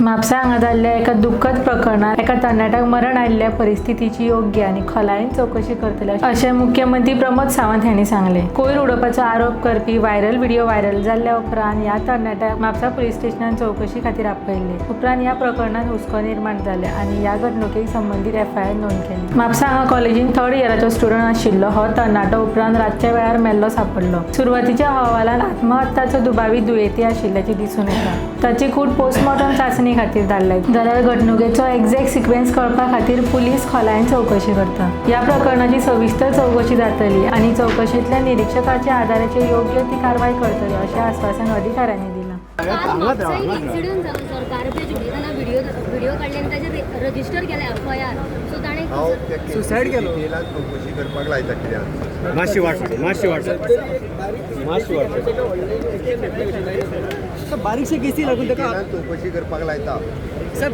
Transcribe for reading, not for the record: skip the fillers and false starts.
म्हापसा हांगा जाल्ल्या एका दुख्खद प्रकरणात एका तरणाट्याक मरण आयिल्ल्या परिस्थितीची योग्य आनी खोलायेन चवकशी करतले अशें मुख्यमंत्री प्रमोद सावंत हांणी सांगलें. कोयर उडोवपाचो आरोप करपी व्हायरल व्हिडिओ व्हायरल जाल्ल्या उपरांत ह्या तरणाट्याक म्हापसा पुलीस स्टेशनान चवकशी खातीर आपयल्ले. उपरांत ह्या प्रकरणात हुस्को निर्माण जाले आनी ह्या घडणुकेक संबंदीत एफआयआर नोंद केली. म्हापसा हांगा कॉलेजीन थर्ड इयराचो स्टुडंट आशिल्लो हो तरणाटो उपरांत रातच्या वेळार मेल्लो सांपडलो. सुरवातीच्या अहवालात आत्महत्याचो दुबावीत दुयेंती आशिल्ल्याचें दिसून येता. ताची कूड पोस्टमॉर्टम चांचणी खातीर धाडल्या, जाल्यार घडणुकेचो एक्झॅक्ट सिक्वेन्स कळपा खातीर पुलीस खोलायेन चवकशी करता. ह्या प्रकरणाची सविस्तर चवकशी जातली आनी चवकशेंतल्या निरिक्षकाच्या आधाराचेर योग्य ती कारवाय करतले अशें आस्वासन अधिकाऱ्यांनी दिलां. काल म्हापसा एक इन्सिडंट जालो सर, गार्बेज उडयतना व्हिडिओ व्हिडिओ काडले आनी ताजेर रजिस्टर केले एफआयआर. सो ताणें हांव त्या Suicide केलो. डिटेलान चवकशी करपाक लायता कित्याक. मातशी वाट, मातशी वाट, मातशी वाट. बारीकशे केसी लागून ताका डिटेलान चवकशी करपाक लायता. सर.